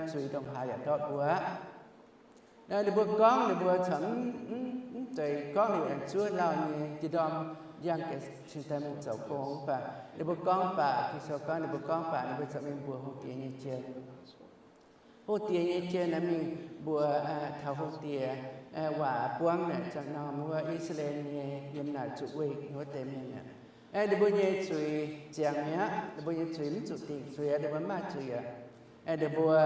zuiz ndongc haaix yaac ndortv mbuo aqv. Naaiv ninh mbuo gorngv, ninh mbuo corc mv zeiz gorngv liuz aengx zuov lauh nyei, jiex ndorm njang gec cingx daaih mingh zoux gong. Mv baac ninh mbuo gorngv baac, Ging-Sou gorngv ninh mbuo gorngv baac ninh mbuo corc mingh mbuox hungh diex nyei jien. Hungh diex nyei jien naaiv mingh mbuox taux hungh diex waac buangv naaic ziangh norm wuov I^saa^laa^en nyei yiem naaic zuqc weih wuov deix mienh aqv. Ninh mbuo nyei zuiz ziangx mi'aqv. Ninh mbuo nyei zuiz mv zuqc dingc zuiz aqv. Ninh mbuo mv maaih zuiz aqv. Ninh mbuo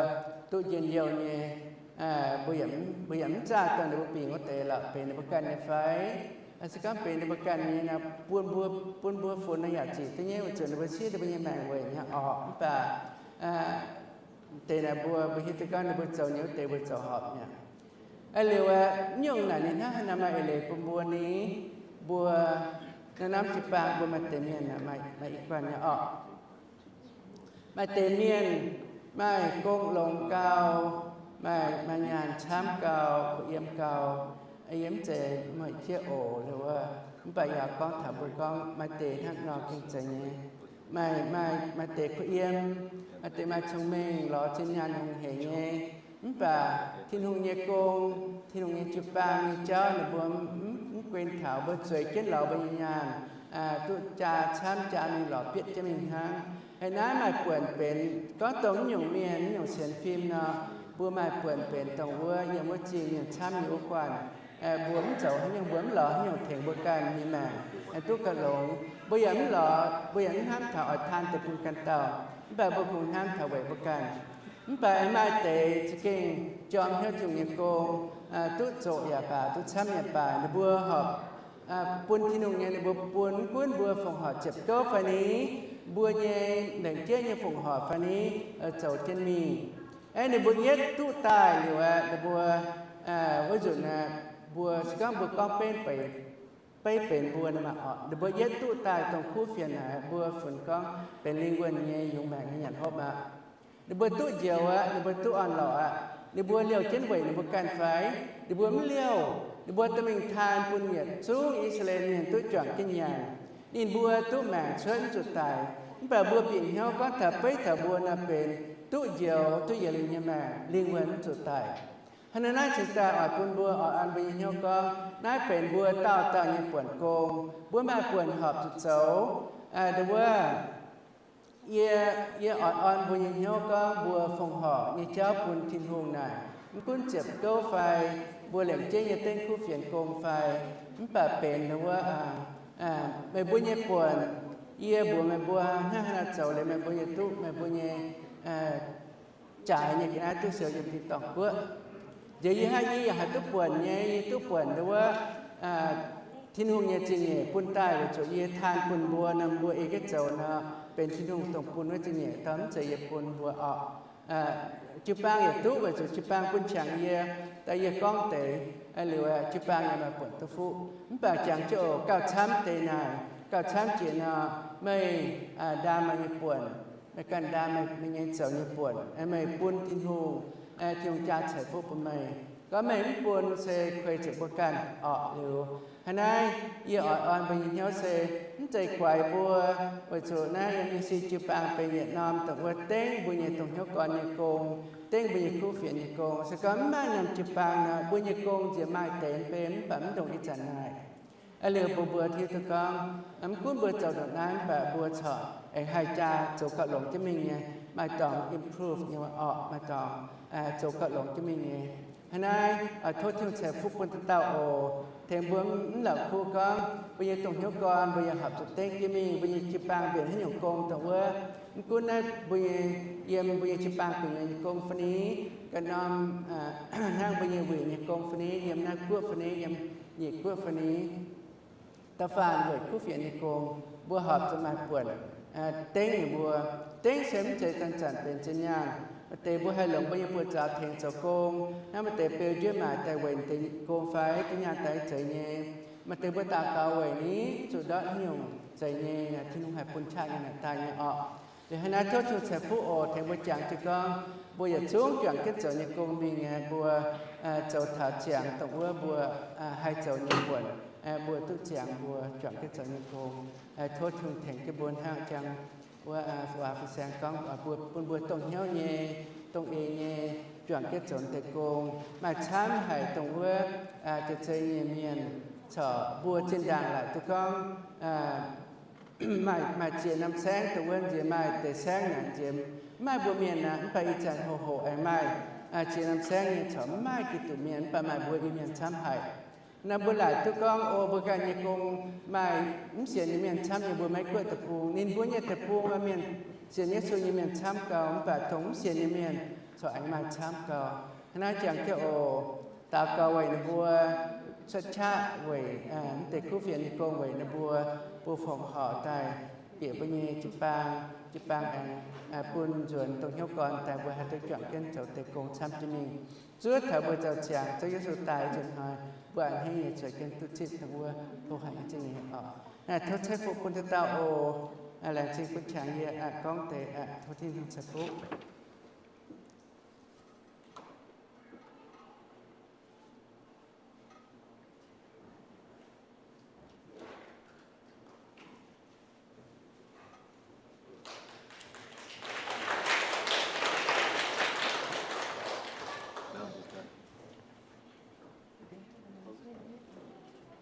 duqv njien-youh nyei, mbuo yaac mv zaah dongh ninh mbuo bingx wuov deix lorqc benx ninh mbuo ganh nyei fai? Se gorngv benx ninh mbuo ganh nyei nor, bun mbuo, bun mbuo funx nor yaac zic duqv nyei, weic zuqc ninh mbuo siev ninh mbuo nyei maengc weic hnangv orqc. Mv baac deix naaic mbuo, mbuo hiuv duqv gorngv ninh mbuo zoux nyei wuov deix mbuo zoux horpc mi'aqv. Liuz aeqv, mv nyungc naaic ninh hnangv haaix nor maaih eix leiz bun mbuo ni? Mbuo naaiv norm jiu-baang mbuo maaih deix mienh maaih i guanh nyei orqc. Maaih deix mienh maaih gong longx gau, maaih, maaih nyaanh camv gau, kuh yiem gau, yie mv zeiz meih jieqv oc, liuz wuov, mv baac yaac gorngv taux mbuo gorngv maaih deix hnangv nor gengh zeiz nyei. Maaih, maaih, maaih deix kuh yiem, maaih deix maaih cong-mengh lorz zinh nyaanh hungh hec nyei. Mv baac Tin-Hungh nyei gong, Tin-Hungh nyei jiu-baang nyei jauv ninh mbuo mv, mv guen taux, mbuo zueiz jienv lorz mbuo nyei nyaanh, duqv jaa camv jaa mingh lorz bietv jienv mingh hnangv. Haaix naaiv maaih buonc benx gorngv dongh mv nyungc mienh, mv nyungc sienx fim nor, mbuo maaih buonc benx dongh wuov yiem wuov zingh mienh camv nyei wuov guanh. Mbuo mv zoux haaix nyungc, mbuo mv lorz haaix nyungc tengx mbuo ganh nyei maengc duqv gauh longx. Mbuo yaac mv lorz, mbuo yaac mv hnamv taux oix taan deix bun ganh dauh, mv baac mbuo kungx hnamv taux weic mbuo ganh. Mv baac maaih deix za'gengh jorm hnyouv Tin-Hungh nyei gong, duqv zoqc yaac baac, duqv camv yaac baac, ninh mbuo horpc bun Tin-Hungh nyei, ninh mbuo bun, mv gunv mbuo fongc horc ziepc gouv fai ni, mbuo nyei lengc jeiv nyei fongc horc fai ni, zoux jienv mingh. Aeqv, ninh mbuo yietv duqv daaih liuz aeqv, ninh mbuo wuov nzunc aeqv, mbuo se gorngv mbuo gorngv benv beiv benx mbuo nor maah oc, ninh mbuo yietv duqv daaih dongh kuv fienx naaic, mbuo funx gorngv benx lingh wuonh nyei yungz maengc nyei nyanc hopv aqv. Ninh mbuo duqv njoux aqv, ninh mbuo duqv orn-lorqc aqv. Ninh mbuo liouh jienv weic ninh mbuo ganh fai? Ninh mbuo mv liouh. Ninh mbuo dorh mingh taan bun yietc zungv I^saa^laa^en Mienh duqv juangc jienv nyanc. Ninh mbuo duqv maengc cuotv mv zuqc daic. Mv baac mbuo bieqc hnyouv gorngv taux beiv taux mbuo nor benx duqv njoux, duqv yietc liuz nyei maengc, lingh wuonh mv zuqc daic. Hnangv naaiv cingx daaih oix bun mbuo oix orn mbuo nyei hnyouv gorngv naaiv benx mbuo dauh dauh nyei buonc gong. Mbuo maaih buonc horpc zuqc zoux. Nduov wuov, yie, yie oix orn mbuo nyei hnyouv gorngv mbuo fongc horc nyei jauv bun Tin-Hungh naaic, mv gunv ziepc gouv fai mbuo lengc jeiv nyei dengv kuv fienx gong fai, mv baac benx nduov wuov, meih mbuo nyei buonc, yie mbuox meih mbuo hnangv haaix nor zoux liuz meih mbuo nyei duqv meih mbuo nyei jaaix nyei ga'naaiv duqv siou yiem tin-dorngh guoqv. Nziex yie hnangv yie yaac haih duqv buonc nyei, yie duqv buonc nduov wuov Tin-Hungh nyei zingh nyeic bun daaih weic zuqc yie taan bun mbuo nor, mbuo ei jienv zoux nor, benx Tin-Hungh dongh bun wuov zingh nyeic, dorh mv zeiz yie bun mbuo orqc. Jiu-baang yaac duqv weic zuqc jiu-baang bun qangx yie, daaih yie gorngv deix, liuz jiu-baang yaac maaih buonc duqv fuqv. Mv baac jangx jienv oc, gauh camv deix naaic, gauh camv jiex nor, meih ndaam meih nyei buonc, meih ganh ndaam meih nyei zoux nyei buonc, meih bun Tin-Hungh, Tin-Hungh jaa ceix fuqv bun meih. Gorngv meih mv bun se kuei zuqc mbuo ganh orqc. Liuz hnangv naaiv yie oix orn mbuo nyei hnyouv se mv zeiz guaix mbuo, weic zuqc naaiv yiem E C jiu-baang benx yietc norm dongh wuov dengv mbuo nyei dongh hnyouv gorn nyei gong, dengv mbuo nyei kuv fienx nyei gong. Se gorngv mv maaih norm jiu-baang nor, mbuo nyei gong nziex maaih deix mv bei mv baac mv ndongc ih zanc naaic. Liuz bun mbuo hiuv duqv gorngv, mv gunv mbuo zoux ndongc naaiv mv baac mbuo corc aengx haih jaa zoux gauh longx jienv mingh nyei, maaih dorngx improve nyei orqc, maaih dorngx zoux gauh longx jienv mingh nyei. Hnangv naaiv oix tov Tin-Hungh ceix fuqv bun dauh dauh oc. Tengx mbuo mv la'kuqv gorngv mbuo nyei dongh hnyouv gorn mbuo yaac horpc zuqc dengv jienv mingh, mbuo nyei jiu-baang mbenc haaix nyungc gong dongh wuov, mv gunv naaiv mbuo nyei, yiem mbuo nyei jiu-baang gu'nyuoz nyei gong fai ni, ganh norm hnangv mbuo nyei wuic nyei gong fai ni, yiem naaiv guoqv fai ni, yiem nyeic guoqv fai ni, da'faanh weic kuv fienx nyei gong, mbuo horpc zuqc maaih buonc dengv ninh mbuo. Dengv se mv zeiz zanc-zanc benx zinh nyaanh. Maaih deix mbuo haih longc mbuo nyei buoz-zaux tengx zoux gong. Hnangv maaih deix beu njuov maaic daaih weic deix gong fai deix nyaanh daaih zeiz nyei. Maaih deix mbuo daux gaux weic ni zuqc ndortv haaix nyungc zeiz nyei, Tin-Hungh haih bun qaqv nyei naaic daaih nyei orqc. Liuz hnangv naaiv tov Tin-Hungh ceix fuqv oc. Tengx mbuo jangx jienv gorngv mbuo yietc zungv juangc jienv zoux nyei gong mingh, mbuo zoux taux ziangx dongh wuov mbuo haih zoux nyei buonc, mbuo duqv ziangx mbuo juangc jienv zoux nyei gong. Tov Tin-Hungh tengx jienv mbuo hnangv jangx wuov waac fin-saeng gorngv, bun mbuo dongh hnyouv nyei dongh eix nyei juangc jienv zoux deix gong. Maaih camv haic dongh wuov jiex zei nyei mienh corc mbuo zinh ndaangc laaic duqv gorngv maaih, maaih ziex norm saengv dongh wuov nziex maaih deix saengv naaic nziex mv maaih mbuo mienh aqv. Mv baac ih zanc hoc hoc aengx maaih ziex norm saengv nyei corc mv maaih Giduc mienh, mv baac maaih mbuo Iu-Mienh camv haic. Naaiv mbuo laaic duqv gorngv o, mbuo ganh nyei gong maaih mv sienx nyei mienh camv nyei, mbuo Meiv Guoqv deic-bung, ninh mbuo nyei deic-bung maaih mienh sienx Yesu nyei mienh camv gau, mv baac dongh mv sienx nyei mienh corc aengx maaih camv gau. Hnangv naaiv jangx jienv oc, daux gaux weic ninh mbuo, cuotv qaqv weic mv deix kuv fienx nyei gong weic ninh mbuo, mbuo fongc horc daaih bieqc mbuo nyei jiu-baang, jiu-baang aengx bun nzuonx dongh hnyouv gorn daaih mbuo haih duqv juangc jienv zoux deix gong camv jienv mingh. Zuov taux mbuo zoux ziangx, Ziouv Yesu daaih nzunc hnoi, mbuo a'hneiv nyei zueiz jienv duqv zipv dongh wuov hlo haic nyei zingh nyeic oc. Naaiv tov ceix fuqv bun dauh dauh oc. Laengz zingh bun qangx yie aqv, gorngv deix aqv, tov Tin-Hungh ceix fuqv.